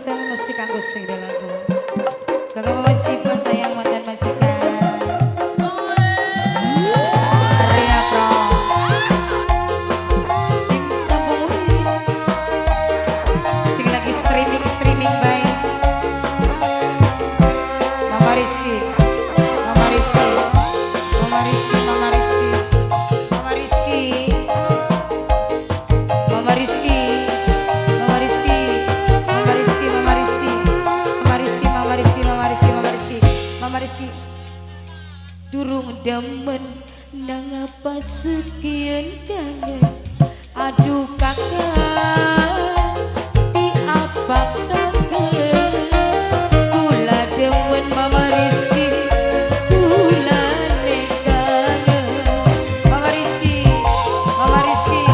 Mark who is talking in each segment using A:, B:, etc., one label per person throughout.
A: spesial mesti kanggo sing lagu. Kanggo Mama Siva sayang mantan majikan. Area Pro. Tim Sambung. Sing lagi streaming bae. Mama Rizky. Mama Rizky. Mama Rizky, Mama Rizky. Mama Rizky. Mama Rizky. Mama Rizky. Mama Rizky, Mama Rizky. Mama Rizky, Mama Rizky, Mama Rizky, Mama Rizky. Mama Rizky. Durung demen nangapa sekian kangen. Aduh kakak diapakan kula demen Mama Rizky, kula kangen. Mama Rizky, Mama Rizky,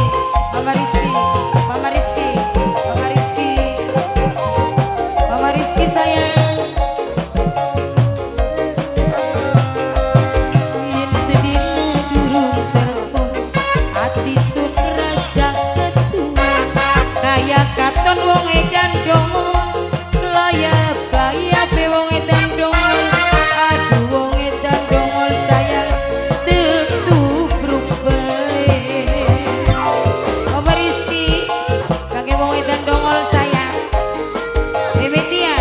A: Mama Rizky, Mama Rizky, Mama Rizky, Mama Rizky sayang. Yen sedina durung telepon, ati sun rasa ketua. Kaya katon wong edan dongol, layap-layap wong edan dongol. Aduh wong edan dongol sayang, tetubruk bae. Mama Rizky, kangge wong edan dongol sayang. Mimitia,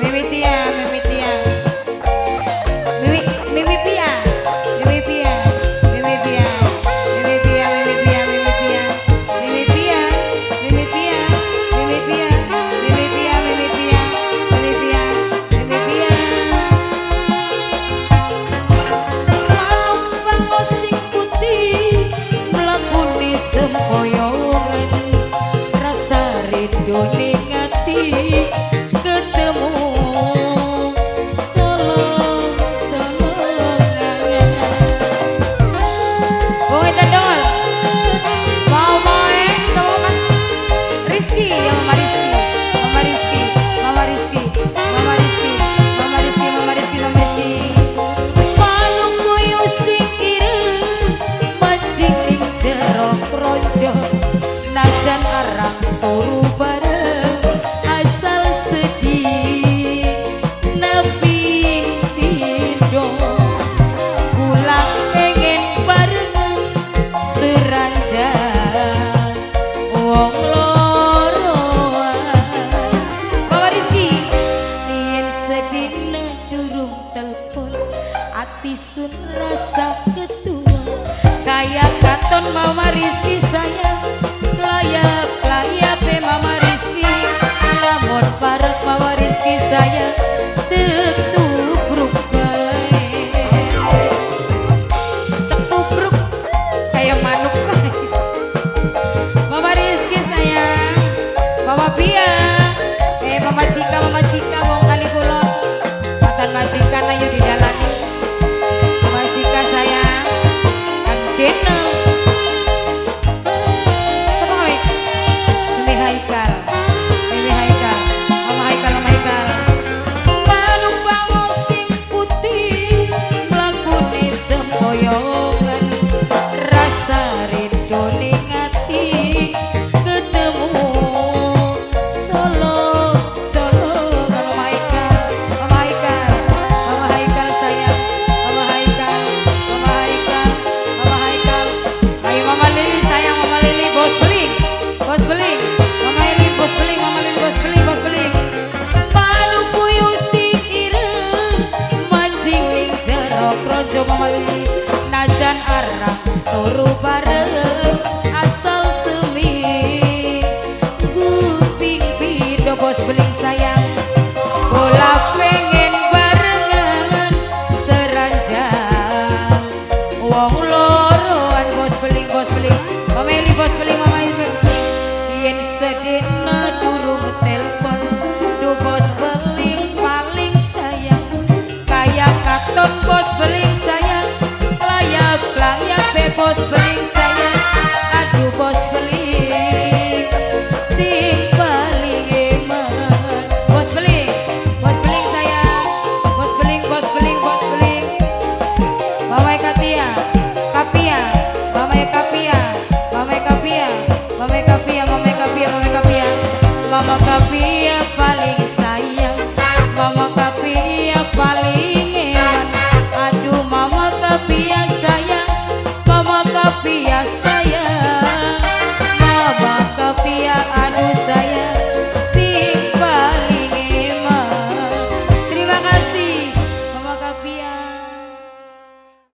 A: Mimitia, Mimitia. Mimi Mimi Pia, Mimi Pia, Mimi Pia, Mimi Pia, Mimi Pia, Mimi Pia, Mimi Pia, Mimi Pia, Mimi Pia, Mimi Pia, Mimi Pia, Mimi Pia, Mimi Pia. Manuk bango sing putih mlakune sempoyongan, rasa rindu ning ati ketemu. Colong colongan. Wong edan dongol. Mau mae sama Mama Rizky ya, Mama Rizky, Mama Rizky, Mama Rizky, Mama Rizky, Mama Rizky, Mama Rizky, Mama Rizky. Manuk koyo sing ireng mancing ning jero krojo, najan arang turu bareng asal sedih naping pindho. Kula pengen barengan seranjang wong loroan. Mama Rizky, yen sedina durung telepon, ati sun rasa ketua. Kaya katon Mama Rizky sayang, layap layap Mama Rizky, lamun parek Mama Rizky sayang, tetubruk bae. Tetubruk kayak manuk. Mama Rizky sayang, Mama Pia, Mama Cika, Mama Cika, wong kali kulon, mantan majikan ayo didalani. Mama Cika sayang, Kang Jeno. Siapa kowe? Mimi Haikal, Mimi Haikal, Mama Haikal, Mama Haikal. Manuk bango sing putih mlakune sempoyongan, rasa rindu ning ati ketemu. Colong colongan. Mama Haikal, Mama Haikal, Mama Haikal sayang, Mama Haikal, Mama Haikal, Mama Haikal. Ayo Mama Lili sayang, Mama Lili bos beling, bos beling, Mama Lili bos beling, Mama Lili bos beling, bos beling. Manuk puyuh sing ireng mancing ning jero krojo Mama Lili, najan arang turu bareng asal semi kuping pindho bos beling sayang. Kula pengen barengan seranjang wong loroan bos beling, bos beling, Mama Eli bos beling, Mama Eli bos beling. Yen sedina durung telepon, duh bos beling paling sayang. Kaya katon bos beling sayang, layap layap bos beling sayang. Aduh bos beling sing paling eman. Bos beling, bos beling sayang, bos beling, bos beling, bos beling. Mama Katia, Kapia, Mama Kapia, Mama Kapia, Mama Kapia, Mama Kapia, Mama Kapia. Mama Kapia paling sayang, Mama Kapia paling ewan. Aduh, Mama Kapia sayang, Mama Kapia sayang.